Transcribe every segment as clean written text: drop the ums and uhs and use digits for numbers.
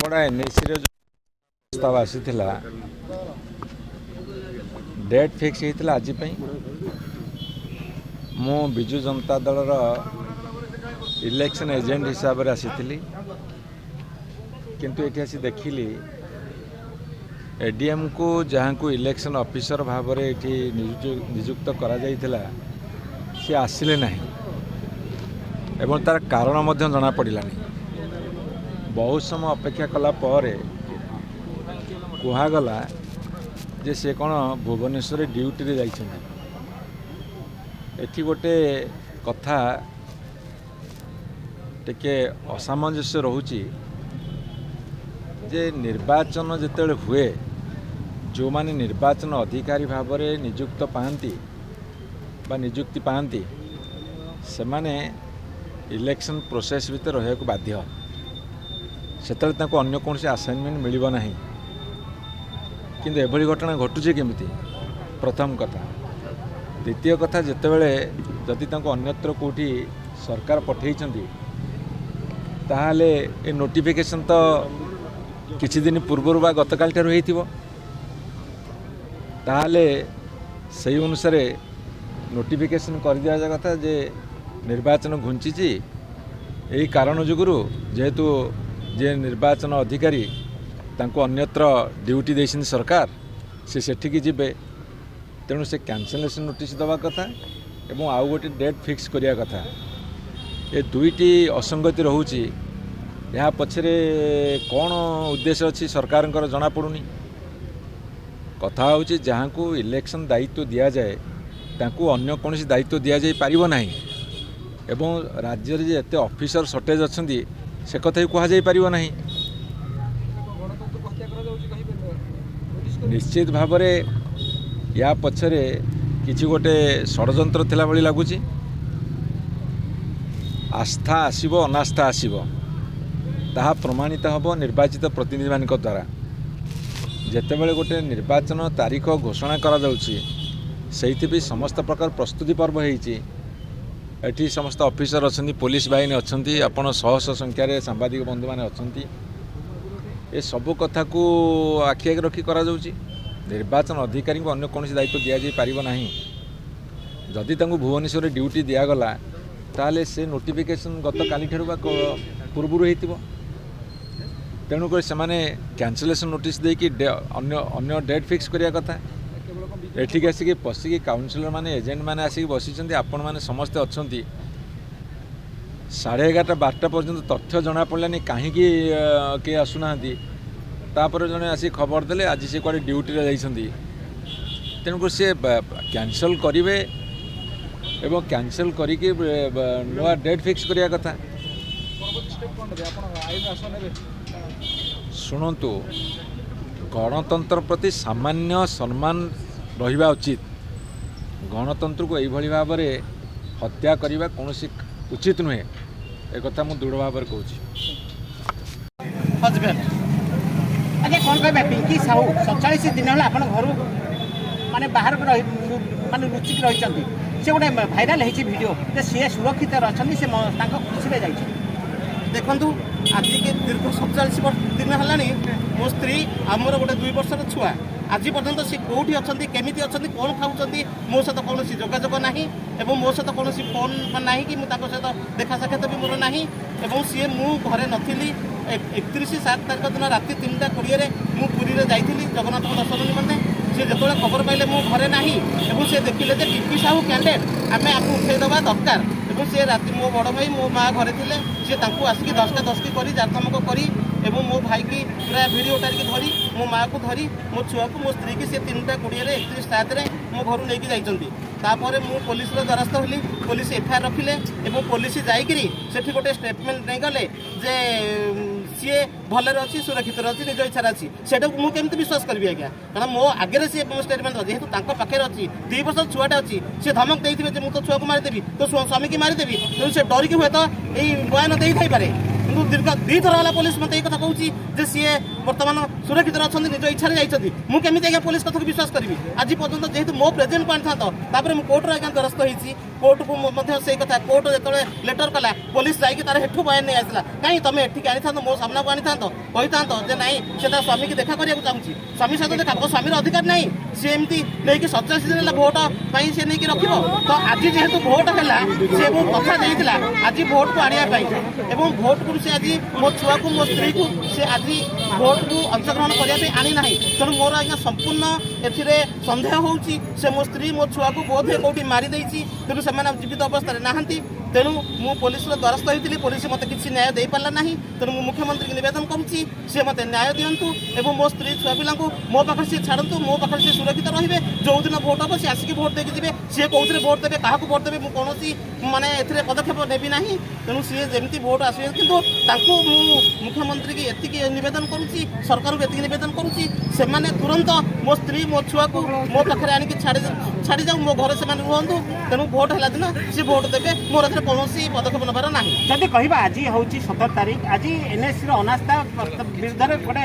ନିମାପଡ଼ା ଏନ୍ଏସିର ଯେଉଁ ପ୍ରସ୍ତାବ ଆସିଥିଲା, ଡେଟ୍ ଫିକ୍ସ ହେଇଥିଲା ଆଜି ପାଇଁ। ମୁଁ ବିଜୁ ଜନତା ଦଳର ଇଲେକ୍ସନ୍ ଏଜେଣ୍ଟ ହିସାବରେ ଆସିଥିଲି, କିନ୍ତୁ ଏଠି ଆସି ଦେଖିଲି ଏଡିଏମ୍କୁ, ଯାହାଙ୍କୁ ଇଲେକ୍ସନ୍ ଅଫିସର ଭାବରେ ଏଠି ନିଯୁକ୍ତ କରାଯାଇଥିଲା, ସେ ଆସିଲେ ନାହିଁ ଏବଂ ତା'ର କାରଣ ମଧ୍ୟ ଜଣାପଡ଼ିଲାନି। ବହୁତ ସମୟ ଅପେକ୍ଷା କଲା ପରେ କୁହାଗଲା ଯେ ସେ କ'ଣ ଭୁବନେଶ୍ୱରରେ ଡ୍ୟୁଟିରେ ଯାଇଛନ୍ତି। ଏଠି ଗୋଟେ କଥା ଟିକେ ଅସାମଞ୍ଜସ୍ୟ ରହୁଛି ଯେ ନିର୍ବାଚନ ଯେତେବେଳେ ହୁଏ, ଯେଉଁମାନେ ନିର୍ବାଚନ ଅଧିକାରୀ ଭାବରେ ନିଯୁକ୍ତ ପାଆନ୍ତି ବା ନିଯୁକ୍ତି ପାଆନ୍ତି, ସେମାନେ ଇଲେକ୍ସନ୍ ପ୍ରୋସେସ୍ ଭିତରେ ରହିବାକୁ ବାଧ୍ୟ। ସେତେବେଳେ ତାଙ୍କୁ ଅନ୍ୟ କୌଣସି ଆସାଇନମେଣ୍ଟ ମିଳିବ ନାହିଁ। କିନ୍ତୁ ଏଭଳି ଘଟଣା ଘଟୁଛି କେମିତି? ପ୍ରଥମ କଥା। ଦ୍ୱିତୀୟ କଥା, ଯେତେବେଳେ ଯଦି ତାଙ୍କୁ ଅନ୍ୟତ୍ର କେଉଁଠି ସରକାର ପଠେଇଛନ୍ତି, ତାହେଲେ ଏ ନୋଟିଫିକେସନ୍ ତ କିଛି ଦିନ ପୂର୍ବରୁ ବା ଗତକାଲି ଠାରୁ ହେଇଥିବ। ତାହେଲେ ସେଇ ଅନୁସାରେ ନୋଟିଫିକେସନ୍ କରିଦିଆଯିବା କଥା ଯେ ନିର୍ବାଚନ ଘୁଞ୍ଚିଛି ଏଇ କାରଣ ଯୋଗୁରୁ, ଯେହେତୁ ଯିଏ ନିର୍ବାଚନ ଅଧିକାରୀ ତାଙ୍କୁ ଅନ୍ୟତ୍ର ଡ୍ୟୁଟି ଦେଇଛନ୍ତି ସରକାର, ସେ ସେଠିକି ଯିବେ। ତେଣୁ ସେ କ୍ୟାନସେଲେସନ୍ ନୋଟିସ୍ ଦେବା କଥା ଏବଂ ଆଉ ଗୋଟେ ଡେଟ୍ ଫିକ୍ସ କରିବା କଥା। ଏ ଦୁଇଟି ଅସଙ୍ଗତି ରହୁଛି। ଏହା ପଛରେ କ'ଣ ଉଦ୍ଦେଶ୍ୟ ଅଛି ସରକାରଙ୍କର, ଜଣାପଡ଼ୁନି। କଥା ହେଉଛି, ଯାହାଙ୍କୁ ଇଲେକ୍ସନ୍ ଦାୟିତ୍ୱ ଦିଆଯାଏ, ତାଙ୍କୁ ଅନ୍ୟ କୌଣସି ଦାୟିତ୍ୱ ଦିଆଯାଇ ପାରିବ ନାହିଁ ଏବଂ ରାଜ୍ୟରେ ଯେ ଏତେ ଅଫିସର ସର୍ଟେଜ୍ ଅଛନ୍ତି, ସେ କଥା ବି କୁହାଯାଇ ପାରିବ ନାହିଁ। ଗଣତନ୍ତ୍ରକୁ ହତ୍ୟା କରାଯାଉଛି କହିପାରିବେ ନୋଟିସ୍ କରି? ନିଶ୍ଚିତ ଭାବରେ ୟା ପଛରେ କିଛି ଗୋଟେ ଷଡ଼ଯନ୍ତ୍ର ଥିଲା ଭଳି ଲାଗୁଛି। ଆସ୍ଥା ଆସିବ, ଅନାସ୍ଥା ଆସିବ, ତାହା ପ୍ରମାଣିତ ହେବ ନିର୍ବାଚିତ ପ୍ରତିନିଧିମାନଙ୍କ ଦ୍ୱାରା। ଯେତେବେଳେ ଗୋଟେ ନିର୍ବାଚନ ତାରିଖ ଘୋଷଣା କରାଯାଉଛି, ସେଇଥିପାଇଁ ସମସ୍ତ ପ୍ରକାର ପ୍ରସ୍ତୁତି ପର୍ବ ହେଇଛି। ଏଠି ସମସ୍ତ ଅଫିସର ଅଛନ୍ତି, ପୋଲିସ ବାହିନୀ ଅଛନ୍ତି, ଆପଣ ଶହ ଶହ ସଂଖ୍ୟାରେ ସାମ୍ବାଦିକ ବନ୍ଧୁମାନେ ଅଛନ୍ତି। ଏସବୁ କଥାକୁ ଆଖି ଆଗରେ ରଖି କରାଯାଉଛି। ନିର୍ବାଚନ ଅଧିକାରୀଙ୍କୁ ଅନ୍ୟ କୌଣସି ଦାୟିତ୍ୱ ଦିଆଯାଇ ପାରିବ ନାହିଁ। ଯଦି ତାଙ୍କୁ ଭୁବନେଶ୍ୱରରେ ଡ୍ୟୁଟି ଦିଆଗଲା, ତାହେଲେ ସେ ନୋଟିଫିକେସନ୍ ଗତକାଲିଠାରୁ ବା ପୂର୍ବରୁ ହେଇଥିବ। ତେଣୁକରି ସେମାନେ କ୍ୟାନସଲେସନ୍ ନୋଟିସ୍ ଦେଇକି ଅନ୍ୟ ଅନ୍ୟ ଡେଟ୍ ଫିକ୍ସ କରିବା କଥା। କେବଳ କ'ଣ ବିଜେପି ଏଠିକି ଆସିକି ପଶିକି କାଉନସିଲର ମାନେ, ଏଜେଣ୍ଟ ମାନେ ଆସିକି ବସିଛନ୍ତି, ଆପଣମାନେ ସମସ୍ତେ ଅଛନ୍ତି। 11:30, 12ଟା ପର୍ଯ୍ୟନ୍ତ ତଥ୍ୟ ଜଣାପଡ଼ିଲାନି କାହିଁକି କେହି ଆସୁନାହାନ୍ତି। ତାପରେ ଜଣେ ଆସିକି ଖବର ଦେଲେ, ଆଜି ସେ କୁଆଡ଼େ ଡ୍ୟୁଟିରେ ଯାଇଛନ୍ତି। ତେଣୁକରି ସେ କ୍ୟାନସଲ୍ କରିବେ ଏବଂ କ୍ୟାନସଲ୍ କରିକି ନୂଆ ଡେଟ୍ ଫିକ୍ସ କରିବା କଥା। ପରବର୍ତ୍ତୀ ଷ୍ଟେପ୍ କ'ଣ ନେବେ ଆପଣ? ଆଇନ ଆଶ୍ରୟ ନେବେ? ଶୁଣନ୍ତୁ, ଗଣତନ୍ତ୍ର ପ୍ରତି ସାମାନ୍ୟ ସମ୍ମାନ ରହିବା ଉଚିତ। ଗଣତନ୍ତ୍ରକୁ ଏଇଭଳି ଭାବରେ ହତ୍ୟା କରିବା କୌଣସି ଉଚିତ ନୁହେଁ। ଏକଥା ମୁଁ ଦୃଢ଼ ଭାବରେ କହୁଛି। ହଜବେଣ୍ଡ। ଆଜ୍ଞା, କ'ଣ କହିବେ? ପିଙ୍କି ସାହୁ 47 ଦିନ ହେଲା ଆପଣ ଘରୁ ମାନେ ବାହାରକୁ ରହି ମାନେ ଲୁଚିକି ରହିଛନ୍ତି। ସେ ଗୋଟେ ଭାଇରାଲ ହେଇଛି ଭିଡ଼ିଓ ଯେ ସିଏ ସୁରକ୍ଷିତରେ ଅଛନ୍ତି, ସେ ତାଙ୍କ ଖୁସିରେ ଯାଇଛନ୍ତି। ଦେଖନ୍ତୁ, ଆଜିକି ଦୀର୍ଘ 47 ବର୍ଷ ଦିନ ହେଲାଣି, ମୋ ସ୍ତ୍ରୀ, ଆମର ଗୋଟେ 2 ବର୍ଷର ଛୁଆ, ଆଜି ପର୍ଯ୍ୟନ୍ତ ସେ କେଉଁଠି ଅଛନ୍ତି, କେମିତି ଅଛନ୍ତି, କ'ଣ ଖାଉଛନ୍ତି, ମୋ ସହିତ କୌଣସି ଯୋଗାଯୋଗ ନାହିଁ ଏବଂ ମୋ ସହିତ କୌଣସି ଫୋନ୍ ନାହିଁ କି ମୁଁ ତାଙ୍କ ସହିତ ଦେଖା ସାକ୍ଷାତ ବି ମୋର ନାହିଁ। ଏବଂ ସିଏ, ମୁଁ ଘରେ ନଥିଲି। 31/7 ତାରିଖ ଦିନ ରାତି 3ଟା 20ରେ ମୁଁ ପୁରୀରେ ଯାଇଥିଲି ଜଗନ୍ନାଥଙ୍କ ଦର୍ଶନ ନିମନ୍ତେ। ସେ ଯେତେବେଳେ ଖବର ପାଇଲେ ମୁଁ ଘରେ ନାହିଁ ଏବଂ ସେ ଦେଖିଲେ ଯେ ପିଙ୍କି ସାହୁ କ୍ୟାଣ୍ଡିଡେଟ୍, ଆମେ ଆକୁ ଉଠେଇ ଦେବା ଦରକାର। ଏବଂ ସେ ରାତି ମୋ ବଡ଼ ଭାଇ, ମୋ ମା ଘରେ ଥିଲେ, ସେ ତାଙ୍କୁ ଆସିକି ଧସ୍କା ଧସ୍କି କରି, ଜାକଜମକ କରି ଏବଂ ମୋ ଭାଇକି ପୁରା ଭିଡ଼ିଓ ଟାଣିକି ଧରି, ମୋ ମାଆକୁ ଧରି, ମୋ ଛୁଆକୁ, ମୋ ସ୍ତ୍ରୀକି ସେ 3ଟା 20ରେ 31/7ରେ ମୋ ଘରୁ ନେଇକି ଯାଇଛନ୍ତି। ତାପରେ ମୁଁ ପୋଲିସର ଦ୍ୱାରସ୍ଥ ହେଲି। ପୋଲିସ ଏଫଆଇଆର୍ ରଖିଲେ ଏବଂ ପୋଲିସ ଯାଇକିରି ସେଠି ଗୋଟେ ଷ୍ଟେଟମେଣ୍ଟ ନେଇଗଲେ ଯେ ସିଏ ଭଲରେ ଅଛି, ସୁରକ୍ଷିତରେ ଅଛି, ନିଜ ଇଚ୍ଛାରେ ଅଛି। ସେଇଟାକୁ ମୁଁ କେମିତି ବିଶ୍ୱାସ କରିବି ଆଜ୍ଞା? କାରଣ ମୋ ଆଗରେ ସିଏ ଷ୍ଟେଟମେଣ୍ଟ, ଯେହେତୁ ତାଙ୍କ ପାଖରେ ଅଛି, 2 ବର୍ଷ ଛୁଆଟା ଅଛି, ସେ ଧମକ ଦେଇଥିବେ ଯେ ମୁଁ ତୋ ଛୁଆକୁ ମାରିଦେବି, ତୋ ସ୍ୱାମୀକି ମାରିଦେବି। ତେଣୁ ସେ ଡରିକି ହୁଏତ ଏଇ ବୟାନ ଦେଇଥାଇପାରେ। କିନ୍ତୁ ଦୀର୍ଘ ଦୁଇଥର ହେଲା ପୋଲିସ ମୋତେ ଏଇ କଥା କହୁଛି ଯେ ସିଏ ବର୍ତ୍ତମାନ ସୁରକ୍ଷିତରେ ଅଛନ୍ତି, ନିଜ ଇଚ୍ଛାରେ ଯାଇଛନ୍ତି। ମୁଁ କେମିତି ଆଜ୍ଞା ପୋଲିସ କଥାକୁ ବିଶ୍ୱାସ କରିବି? ଆଜି ପର୍ଯ୍ୟନ୍ତ ଯେହେତୁ ମୋ ପ୍ରେଜେଣ୍ଟକୁ ଆଣିଥାନ୍ତ। ତାପରେ ମୁଁ କୋର୍ଟର ଆଜ୍ଞା ଦ୍ୱାରସ୍ଥ ହେଇଛି। କୋର୍ଟକୁ ମଧ୍ୟ ସେଇ କଥା, କୋର୍ଟ ଯେତେବେଳେ ଲେଟର କଲା, ପୋଲିସ ଯାଇକି ତାର ହେଠୁ ବୟାନ ନେଇ ଆସିଲା। କାହିଁ ତମେ ଏଠିକି ଆଣିଥାନ୍ତ, ମୋ ସାମ୍ନାକୁ ଆଣିଥାନ୍ତ, କହିଥାନ୍ତ ଯେ ନାଇଁ, ସେ ତା ସ୍ୱାମୀକି ଦେଖା କରିବାକୁ ଚାହୁଁଛି, ସ୍ୱାମୀ ସହିତ ଦେଖା। ସ୍ୱାମୀର ଅଧିକାର ନାହିଁ? ସେ ଏମିତି ନେଇକି 47 ଦିନ ହେଲା ଭୋଟ ପାଇଁ ସେ ନେଇକି ରଖିବ? ତ ଆଜି ଯେହେତୁ ଭୋଟ ହେଲା, ସେ ମୁଁ କଥା ଦେଇଥିଲା ଆଜି ଭୋଟକୁ ଆଣିବା ପାଇଁ ଏବଂ ଭୋଟକୁ ସେ ଆଜି ମୋ ଛୁଆକୁ, ମୋ ସ୍ତ୍ରୀକୁ ସେ ଆଜି ଭୋଟକୁ ଅଂଶଗ୍ରହଣ କରିବା ପାଇଁ ଆଣି ନାହିଁ। ତେଣୁ ମୋର ଆଜ୍ଞା ସମ୍ପୂର୍ଣ୍ଣ ଏଥିରେ ସନ୍ଦେହ ହେଉଛି, ସେ ମୋ ସ୍ତ୍ରୀ, ମୋ ଛୁଆକୁ ବୋଧେ କୋଉଠି ମାରି ଦେଇଛି। ତେଣୁ ସେମାନେ ଆଉ ଜୀବିତ ଅବସ୍ଥାରେ ନାହାନ୍ତି। ତେଣୁ ମୁଁ ପୋଲିସର ଦ୍ୱାରସ୍ଥ ହୋଇଥିଲି, ପୋଲିସ ମୋତେ କିଛି ନ୍ୟାୟ ଦେଇପାରିଲା ନାହିଁ। ତେଣୁ ମୁଁ ମୁଖ୍ୟମନ୍ତ୍ରୀଙ୍କୁ ନିବେଦନ କରୁଛି, ସେ ମୋତେ ନ୍ୟାୟ ଦିଅନ୍ତୁ ଏବଂ ମୋ ସ୍ତ୍ରୀ, ଛୁଆ ପିଲାଙ୍କୁ ମୋ ପାଖରେ ସିଏ ଛାଡ଼ନ୍ତୁ। ମୋ ପାଖରେ ସିଏ ସୁରକ୍ଷିତ ରହିବେ। ଯେଉଁଦିନ ଭୋଟ ହେବ, ସେ ଆସିକି ଭୋଟ ଦେଇକି ଯିବେ। ସିଏ କେଉଁଥିରେ ଭୋଟ ଦେବେ, କାହାକୁ ଭୋଟ ଦେବେ, ମୁଁ କୌଣସି ମାନେ ଏଥିରେ ପଦକ୍ଷେପ ନେବି ନାହିଁ। ତେଣୁ ସିଏ ଯେମିତି ଭୋଟ ଆସିବେ, କିନ୍ତୁ ତାଙ୍କୁ ମୁଁ ମୁଖ୍ୟମନ୍ତ୍ରୀକି ଏତିକି ନିବେଦନ କରୁଛି, ସରକାରଙ୍କୁ ଏତିକି ନିବେଦନ କରୁଛି, ସେମାନେ ତୁରନ୍ତ ମୋ ସ୍ତ୍ରୀ, ମୋ ଛୁଆକୁ ମୋ ପାଖରେ ଆଣିକି ଛାଡ଼ି ଛାଡ଼ିଯାଉ, ମୋ ଘରେ ସେମାନେ ରୁହନ୍ତୁ। ତେଣୁ ଭୋଟ ହେଲା ଦିନ ସେ ଭୋଟ ଦେବେ। ମୋର ଏଥିରେ କୌଣସି ପଦକ୍ଷେପ ନେବାର ନାହିଁ। ଯଦି କହିବା, ଆଜି ହେଉଛି 17 ତାରିଖ, ଆଜି ଏନ୍ଏସିର ଅନାସ୍ଥା ବିରୁଦ୍ଧରେ ଗୋଟେ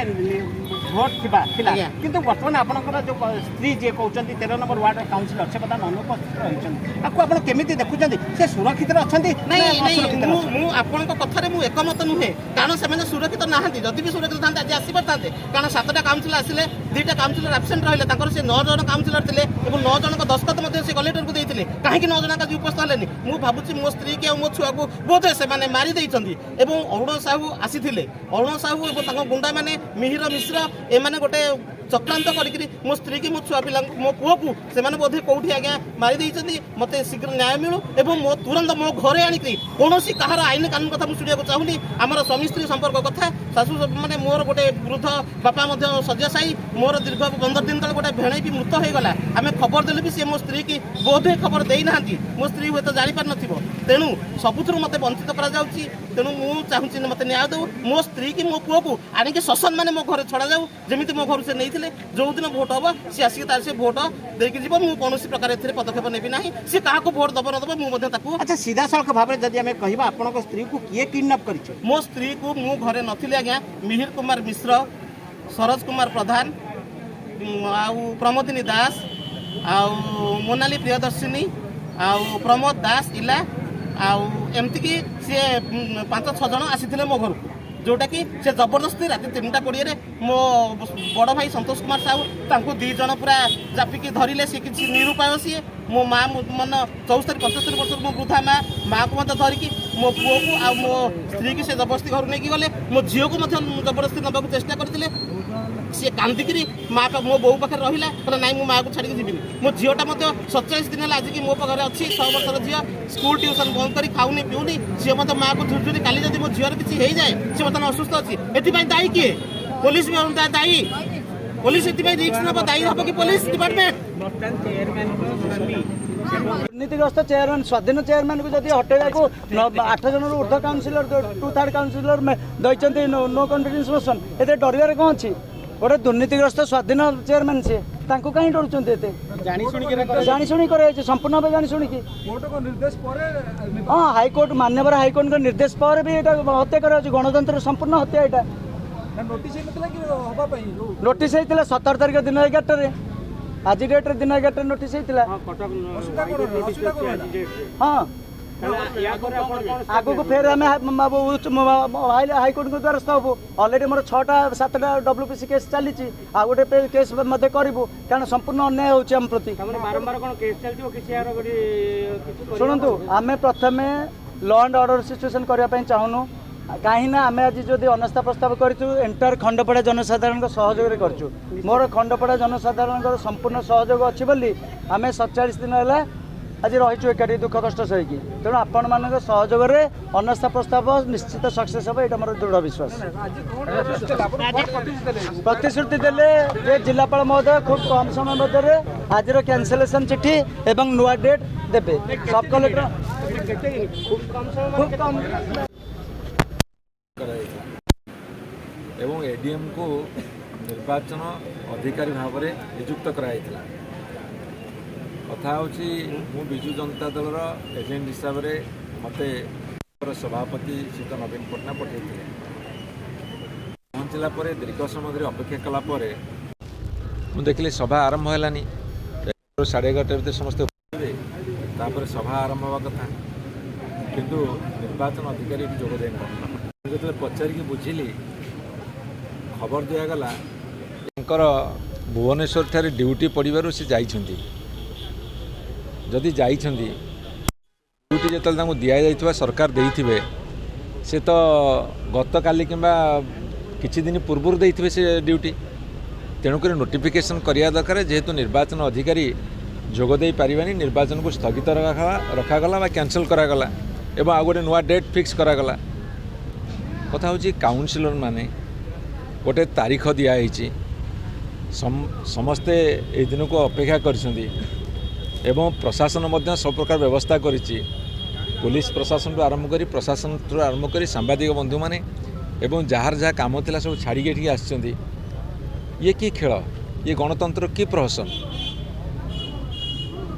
ଭୋଟ ଥିଲା। କିନ୍ତୁ ବର୍ତ୍ତମାନ ଆପଣଙ୍କର ଯେଉଁ ସ୍ତ୍ରୀ ଯିଏ କହୁଛନ୍ତି 13 ନମ୍ବର ୱାର୍ଡର କାଉନସିଲର, ସେ ବର୍ତ୍ତମାନ ଅନୁପସ୍ଥିତ ରହିଛନ୍ତି। ଆକୁ ଆପଣ କେମିତି ଦେଖୁଛନ୍ତି? ସେ ସୁରକ୍ଷିତରେ ଅଛନ୍ତି ନା ନାଇଁ ନାଇଁ, ଅସୁରକ୍ଷିତରେ ମୁଁ ଅଛନ୍ତି? ମୁଁ ଆପଣଙ୍କ କଥାରେ ମୁଁ ଏକମତ ନୁହେଁ, କାରଣ ସେମାନେ ସୁରକ୍ଷିତ ନାହାନ୍ତି। ଯଦି ବି ସୁରକ୍ଷିତ ଥାନ୍ତେ, ଆଜି ଆସିପାରିଥାନ୍ତେ। କାରଣ ସାତଟା କାଉନସିଲର ଆସିଲେ, ଦୁଇଟା କାଉନସିଲର ଆବସେଣ୍ଟ ରହିଲେ। ତାଙ୍କର ସେ ନଅ ଜଣ କାଉନସିଲର ଥିଲେ ଏବଂ ନଅ ଜଣଙ୍କ ଦସ୍ତଖତ ମଧ୍ୟ ସେ କଲେକ୍ଟରକୁ ଦେଇଥିଲେ। କାହିଁକି ନଅ ଜଣ ଆଜି ଉପସ୍ଥିତ ହେଲେନି? ମୁଁ ଭାବୁଛି ମୋ ସ୍ତ୍ରୀକି ଆଉ ମୋ ଛୁଆକୁ ବୋଧେ ସେମାନେ ମାରି ଦେଇଛନ୍ତି। ଏବଂ ଅରୁଣ ସାହୁ ଆସିଥିଲେ, ଅରୁଣ ସାହୁ ଏବଂ ତାଙ୍କ ଗୁଣ୍ଡାମାନେ, ମିହିର ମିଶ୍ର, ଏମାନେ ଗୋଟେ ଚକ୍ରାନ୍ତ କରିକିରି ମୋ ସ୍ତ୍ରୀକି, ମୋ ଛୁଆ ପିଲାଙ୍କୁ, ମୋ ପୁଅକୁ ସେମାନେ ବୋଧେ କୋଉଠି ଆଜ୍ଞା ମାରି ଦେଇଛନ୍ତି। ମୋତେ ଶୀଘ୍ର ନ୍ୟାୟ ମିଳୁ ଏବଂ ମୋ ତୁରନ୍ତ ମୋ ଘରେ ଆଣିକି, କୌଣସି କାହାର ଆଇନ କାନୁନ କଥା ମୁଁ ଶୁଣିବାକୁ ଚାହୁଁନି। ଆମର ସ୍ୱାମୀ ସ୍ତ୍ରୀ ସମ୍ପର୍କ କଥା, ଶାଶୁ ମାନେ ମୋର ଗୋଟେ ବୃଦ୍ଧ ବାପା ମଧ୍ୟ ଶଯ୍ୟାଶାୟୀ। ମୋର ଦୀର୍ଘ 15 ଦିନ ତଳେ ଗୋଟେ ଭେଣେଇ ବି ମୃତ ହେଇଗଲା। ଆମେ ଖବର ଦେଲେ ବି ସେ ମୋ ସ୍ତ୍ରୀକି ବୋଧେ ଖବର ଦେଇନାହାନ୍ତି। ମୋ ସ୍ତ୍ରୀ ହୁଏତ ଜାଣିପାରିନଥିବ। ତେଣୁ ସବୁଥିରୁ ମୋତେ ବଞ୍ଚିତ କରାଯାଉଛି। ତେଣୁ ମୁଁ ଚାହୁଁଛି ମୋତେ ନ୍ୟାୟ ଦେଉ। ମୋ ସ୍ତ୍ରୀକି, ମୋ ପୁଅକୁ ଆଣିକି ସସମ୍ମାନେ ମୋ ଘରେ ଛଡ଼ାଯାଉ, ଯେମିତି ମୋ ଘରୁ ସେ ନେଇଥିଲେ। ଯୋଉଦିନ ଭୋଟ ହବ, ସେ ଆସିକି ତାର ସେ ଭୋଟ ଦେଇକି ଯିବ। ମୁଁ କୌଣସି ପ୍ରକାର ଏଥିରେ ପଦକ୍ଷେପ ନେବି ନାହିଁ। ସେ କାହାକୁ ଭୋଟ ଦବ ନ ଦବ, ମୁଁ ମଧ୍ୟ ତାକୁ ଆଚ୍ଛା, ସିଧାସଳଖ ଭାବରେ ଯଦି ଆମେ କହିବା, ଆପଣଙ୍କ ସ୍ତ୍ରୀକୁ କିଏ କିଡନାପ୍ କରିছে? ମୋ ସ୍ତ୍ରୀକୁ, ମୁଁ ଘରେ ନଥିଲି ଆଜ୍ଞା, ମିହିର କୁମାର ମିଶ୍ର, ସରୋଜ କୁମାର ପ୍ରଧାନ, ଆଉ ପ୍ରମୋଦିନୀ ଦାସ, ଆଉ ମୋନାଲି ପ୍ରିୟଦର୍ଶିନୀ, ଆଉ ପ୍ରମୋଦ ଦାସ ଇଲା, ଆଉ ଏମିତିକି ସିଏ ପାଞ୍ଚ ଛଅ ଜଣ ଆସିଥିଲେ ମୋ ଘରକୁ, ଯେଉଁଟାକି ସେ ଜବରଦସ୍ତି ରାତି 3ଟା 20ରେ ମୋ ବଡ଼ ଭାଇ ସନ୍ତୋଷ କୁମାର ସାହୁ, ତାଙ୍କୁ ଦୁଇ ଜଣ ପୁରା ଚାପିକି ଧରିଲେ। ସିଏ କିଛି ନିରୁପାୟ। ସିଏ ମୋ ମା ମାନେ 74 75 ବର୍ଷର ମୋ ବୃଦ୍ଧା ମା, ମାଆକୁ ମଧ୍ୟ ଧରିକି ମୋ ପୁଅକୁ ଆଉ ମୋ ସ୍ତ୍ରୀକି ସେ ଜବରଦସ୍ତି ଘରୁ ନେଇକି ଗଲେ। ମୋ ଝିଅକୁ ମଧ୍ୟ ଜବରଦସ୍ତି ନେବାକୁ ଚେଷ୍ଟା କରିଥିଲେ। ସିଏ କାନ୍ଦିକିରି ମା ମୋ ବୋଉ ପାଖରେ ରହିଲା, କହିଲା ନାଇଁ, ମୁଁ ମାଆକୁ ଛାଡ଼ିକି ଯିବିନି। ମୋ ଝିଅଟା ମଧ୍ୟ 47 ଦିନ ହେଲା ଆଜିକି ମୋ ପାଖରେ ଅଛି। 6 ବର୍ଷର ଝିଅ, ସ୍କୁଲ ଟ୍ୟୁସନ୍ ବନ୍ଦ କରି ଖାଉନି ପିଉନି। ସିଏ ମଧ୍ୟ ମାଆକୁ ଝୁରି। କାଲି ଯଦି ମୋ ଝିଅର କିଛି ହେଇଯାଏ, ସେ ବର୍ତ୍ତମାନ ଅସୁସ୍ଥ ଅଛି, ଏଥିପାଇଁ ଦାୟୀ କିଏ? ପୋଲିସ ବି ଦାୟୀ। ପୋଲିସ ଏଥିପାଇଁ ରିସ୍କ ନେବ? ଦାୟୀ ହବ କି ପୋଲିସ ଡିପାର୍ଟମେଣ୍ଟ? ଦୁର୍ନୀତିଗ୍ରସ୍ତ ଚେୟାରମ୍ୟାନ୍, ସ୍ୱାଧୀନ ଚେୟାରମ୍ୟାନ୍କୁ ଯଦି ହଟେଇବାକୁ ଆଠ ଜଣରୁ ଉର୍ଦ୍ଧ୍ୱ କାଉନସିଲର, ଟୁ ଥାର୍ଡ କାଉନସିଲର ଦେଇଛନ୍ତି ନୋ କନଫିଡେନ୍ସ ମୋସନ୍, ଏଥିରେ ଡରିବାରେ କ'ଣ ଅଛି? ଗୋଟେ ଦୁର୍ନୀତିଗ୍ରସ୍ତ ସ୍ୱାଧୀନ ଚେୟାରମ୍ୟାନ୍ ସିଏ, ତାଙ୍କୁ କାହିଁ ଡରୁଛନ୍ତି ଏତେ? ଜାଣିଶୁଣି କରାଯାଇଛି, ସମ୍ପୂର୍ଣ୍ଣ ଭାବେ ଜାଣିଶୁଣିକି। କୋର୍ଟଙ୍କ ନିର୍ଦ୍ଦେଶ ପରେ? ହଁ, ହାଇକୋର୍ଟ, ମାନ୍ୟବର ହାଇକୋର୍ଟଙ୍କ ନିର୍ଦ୍ଦେଶ ପରେ ବି ଏଇଟା ହତ୍ୟା କରାଯାଉଛି। ଗଣତନ୍ତ୍ର ସମ୍ପୂର୍ଣ୍ଣ ହତ୍ୟା ଏଇଟା। ନୋଟିସ୍ ହେଇନଥିଲା କି ହବା ପାଇଁ ଯୋଉ? ନୋଟିସ୍ ହେଇଥିଲା 17 ତାରିଖ ଦିନ 11ଟାରେ। ଆଜି ଡେଟ୍ରେ ଦିନ 11ଟାରେ ନୋଟିସ୍ ହେଇଥିଲା। ଅସୁବିଧା କଣ ହେଲା? ଅସୁବିଧା କଣ ହେଲା? ହଁ, ଆଗକୁ ଫେର ଆମେ ହାଇକୋର୍ଟଙ୍କ ଦ୍ୱାରସ୍ଥ ହବୁ। ଅଲରେଡ଼ି ମୋର ଛଅଟା ସାତଟା ଡବ୍ଲ୍ୟୁପିସି କେସ୍ ଚାଲିଛି, ଆଉ ଗୋଟେ କେସ୍ ମଧ୍ୟ କରିବୁ, କାରଣ ସମ୍ପୂର୍ଣ୍ଣ ଅନ୍ୟାୟ ହେଉଛି ଆମ ପ୍ରତି। ଶୁଣନ୍ତୁ, ଆମେ ପ୍ରଥମେ ଲ ଆଣ୍ଡ ଅର୍ଡ଼ର ସିଚୁଏସନ୍ କରିବା ପାଇଁ ଚାହୁଁନୁ। କାହିଁ ନା ଆମେ ଆଜି ଯଦି ଅନାସ୍ଥା ପ୍ରସ୍ତାବ କରିଛୁ, ଏଣ୍ଟାୟାର ଖଣ୍ଡପଡ଼ା ଜନସାଧାରଣଙ୍କ ସହଯୋଗରେ କରିଛୁ। ମୋର ଖଣ୍ଡପଡ଼ା ଜନସାଧାରଣଙ୍କର ସମ୍ପୂର୍ଣ୍ଣ ସହଯୋଗ ଅଛି ବୋଲି ଆମେ 47 ଦିନ ହେଲା ଆଜି ରହିଛୁ ଏକାଠି ଦୁଃଖ କଷ୍ଟ ସହିକି। ତେଣୁ ଆପଣମାନଙ୍କ ସହଯୋଗରେ ଅନାସ୍ଥା ପ୍ରସ୍ତାବ ନିଶ୍ଚିତ ସକ୍ସେସ୍ ହେବ, ଏଇଟା ମୋର ଦୃଢ଼ ବିଶ୍ୱାସ। ଆଜି କଣ ପ୍ରତିଶ୍ରୁତି ଦେଲେ ଆପଣ? କଣ ପ୍ରତିଶ୍ରୁତି ଦେଲେ? ପ୍ରତିଶ୍ରୁତି ଦେଲେ ଯେ ଜିଲ୍ଲାପାଳ ମହୋଦୟ ଖୁବ୍ କମ୍ ସମୟ ମଧ୍ୟରେ ଆଜିର କ୍ୟାନସେଲେସନ୍ ଚିଠି ଏବଂ ନୂଆ ଡେଟ୍ ଦେବେ। ସବ୍ କଲେକ୍ଟର ଖୁବ୍ କମ୍ କରାଯାଇଥିଲା ଏବଂ ଏଡିଏମ୍କୁ ନିର୍ବାଚନ ଅଧିକାରୀ ଭାବରେ ନିଯୁକ୍ତ କରାଯାଇଥିଲା। କଥା ହେଉଛି, ମୁଁ ବିଜୁ ଜନତା ଦଳର ଏଜେଣ୍ଟ ହିସାବରେ ମୋତେ ସଭାପତି ଶ୍ରୀଯୁକ୍ତ ନବୀନ ପଟ୍ଟନାୟକ ପଠାଇଥିଲେ। ପହଞ୍ଚିଲା ପରେ, ଦୀର୍ଘ ସମୟ ଧରି ଅପେକ୍ଷା କଲା ପରେ ମୁଁ ଦେଖିଲି ସଭା ଆରମ୍ଭ ହେଲାନି। 11:30 ଭିତରେ ସମସ୍ତେ ଉପସ୍ଥିତ ହେବେ। ତାପରେ ସଭା ଆରମ୍ଭ ହେବା କଥା, କିନ୍ତୁ ନିର୍ବାଚନ ଅଧିକାରୀ ଏଠି ଯୋଗ ଦେଇନାହାନ୍ତି। ମୁଁ ଯେତେବେଳେ ପଚାରିକି ବୁଝିଲି, ଖବର ଦିଆଗଲା ତାଙ୍କର ଭୁବନେଶ୍ୱରଠାରେ ଡ୍ୟୁଟି ପଡ଼ିବାରୁ ସେ ଯାଇଛନ୍ତି। ଯଦି ଯାଇଛନ୍ତି, ଡ୍ୟୁଟି ଯେତେବେଳେ ତାଙ୍କୁ ଦିଆଯାଇଥିବା ସରକାର ଦେଇଥିବେ, ସେ ତ ଗତକାଲି କିମ୍ବା କିଛି ଦିନ ପୂର୍ବରୁ ଦେଇଥିବେ ସେ ଡ୍ୟୁଟି। ତେଣୁକରି ନୋଟିଫିକେସନ୍ କରିବା ଦରକାର, ଯେହେତୁ ନିର୍ବାଚନ ଅଧିକାରୀ ଯୋଗ ଦେଇପାରିବେନି, ନିର୍ବାଚନକୁ ସ୍ଥଗିତ ରଖାଗଲା ବା କ୍ୟାନସଲ୍ କରାଗଲା ଏବଂ ଆଉ ଗୋଟେ ନୂଆ ଡେଟ୍ ଫିକ୍ସ କରାଗଲା। କଥା ହେଉଛି, କାଉନସିଲର ମାନେ ଗୋଟେ ତାରିଖ ଦିଆହେଇଛି, ସମସ୍ତେ ଏଇ ଦିନକୁ ଅପେକ୍ଷା କରିଛନ୍ତି ଏବଂ ପ୍ରଶାସନ ମଧ୍ୟ ସବୁ ପ୍ରକାର ବ୍ୟବସ୍ଥା କରିଛି। ପୋଲିସ ପ୍ରଶାସନଠୁ ଆରମ୍ଭ କରି, ପ୍ରଶାସନଠୁ ଆରମ୍ଭ କରି ସାମ୍ବାଦିକ ବନ୍ଧୁମାନେ ଏବଂ ଯାହାର ଯାହା କାମ ଥିଲା ସବୁ ଛାଡ଼ିକି ଏଠିକି ଆସିଛନ୍ତି। ଇଏ କି ଖେଳ? ଇଏ ଗଣତନ୍ତ୍ର କି ପ୍ରହସନ?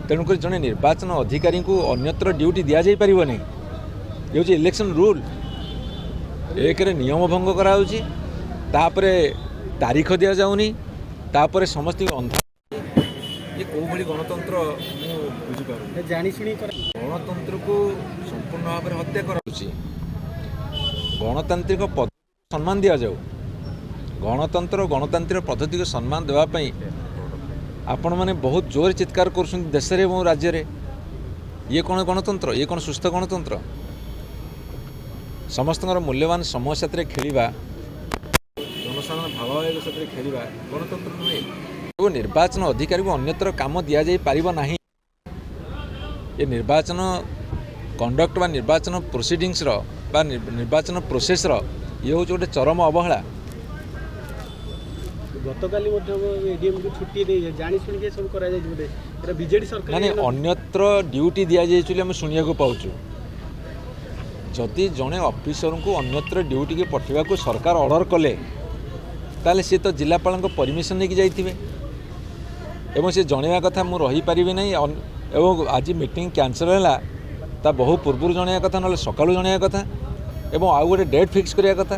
ତେଣୁକରି ଜଣେ ନିର୍ବାଚନ ଅଧିକାରୀଙ୍କୁ ଅନ୍ୟତ୍ର ଡ୍ୟୁଟି ଦିଆଯାଇପାରିବନି। ଇଏ ହେଉଛି ଇଲେକ୍ସନ୍ ରୁଲ୍। ଏକରେ ନିୟମ ଭଙ୍ଗ କରାହେଉଛି, ତାପରେ ତାରିଖ ଦିଆଯାଉନି, ତାପରେ ସମସ୍ତଙ୍କୁ ଅନ୍ଧାର। ଇଏ କେଉଁ ଭଳି ଗଣତନ୍ତ୍ର, ମୁଁ ବୁଝିପାରୁନି। ଜାଣିଶୁଣି ଗଣତନ୍ତ୍ରକୁ ସମ୍ପୂର୍ଣ୍ଣ ଭାବରେ ହତ୍ୟା କରାଯାଉଛି। ଗଣତାନ୍ତ୍ରିକ ପଦ୍ଧତି ସମ୍ମାନ ଦିଆଯାଉ। ଗଣତନ୍ତ୍ର, ଗଣତାନ୍ତ୍ରିକ ପଦ୍ଧତିକୁ ସମ୍ମାନ ଦେବା ପାଇଁ ଆପଣମାନେ ବହୁତ ଜୋରେ ଚିତ୍କାର କରୁଛନ୍ତି ଦେଶରେ ଏବଂ ରାଜ୍ୟରେ। ଇଏ କ'ଣ ଗଣତନ୍ତ୍ର? ଇଏ କ'ଣ ସୁସ୍ଥ ଗଣତନ୍ତ୍ର? ସମସ୍ତଙ୍କର ମୂଲ୍ୟବାନ ସମୟ ସାଥିରେ ଖେଳିବା, ଜନସାଧାରଣ ଭାବାବେଗ ସାଥିରେ ଖେଳିବା ଗଣତନ୍ତ୍ର ନୁହେଁ। ଏବଂ ନିର୍ବାଚନ ଅଧିକାରୀକୁ ଅନ୍ୟତ୍ର କାମ ଦିଆଯାଇ ପାରିବ ନାହିଁ। ଏ ନିର୍ବାଚନ କଣ୍ଡକ୍ଟ ବା ନିର୍ବାଚନ ପ୍ରୋସିଡ଼ିଂସର ବା ନିର୍ବାଚନ ପ୍ରୋସେସର ଇଏ ହେଉଛି ଗୋଟେ ଚରମ ଅବହେଳା। ଗତକାଲି ମଧ୍ୟ ଏଡିଏମ୍କୁ ଛୁଟି ଦେଇ ଜାଣି ଶୁଣିକି ସବୁ କରାଯାଇଛି ବୋଧେ। ଏଇଟା ବିଜେଡି ସରକାର। ମାନେ ଅନ୍ୟତ୍ର ଡ୍ୟୁଟି ଦିଆଯାଇଛି ବୋଲି ଆମେ ଶୁଣିବାକୁ ପାଉଛୁ। ଯଦି ଜଣେ ଅଫିସରଙ୍କୁ ଅନ୍ୟତ୍ର ଡ୍ୟୁଟିକି ପଠାଇବାକୁ ସରକାର ଅର୍ଡ଼ର କଲେ, ତାହେଲେ ସିଏ ତ ଜିଲ୍ଲାପାଳଙ୍କ ପରମିସନ୍ ନେଇକି ଯାଇଥିବେ ଏବଂ ସେ ଜଣେଇବା କଥା, ମୁଁ ରହିପାରିବି ନାହିଁ ଏବଂ ଆଜି ମିଟିଂ କ୍ୟାନସଲ୍ ହେଲା। ତା ବହୁ ପୂର୍ବରୁ ଜଣେଇବା କଥା, ନହେଲେ ସକାଳୁ ଜଣେଇବା କଥା ଏବଂ ଆଉ ଗୋଟେ ଡେଟ୍ ଫିକ୍ସ କରିବା କଥା।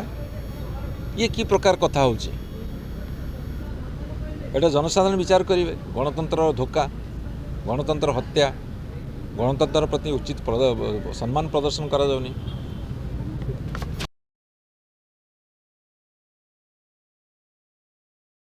ଇଏ କି ପ୍ରକାର କଥା ହେଉଛି? ଏଇଟା ଜନସାଧାରଣ ବିଚାର କରିବେ। ଗଣତନ୍ତ୍ରର ଧୋକା, ଗଣତନ୍ତ୍ର ହତ୍ୟା, ଗଣତନ୍ତ୍ର ପ୍ରତି ଉଚିତ ସମ୍ମାନ ପ୍ରଦର୍ଶନ କରାଯାଉନି।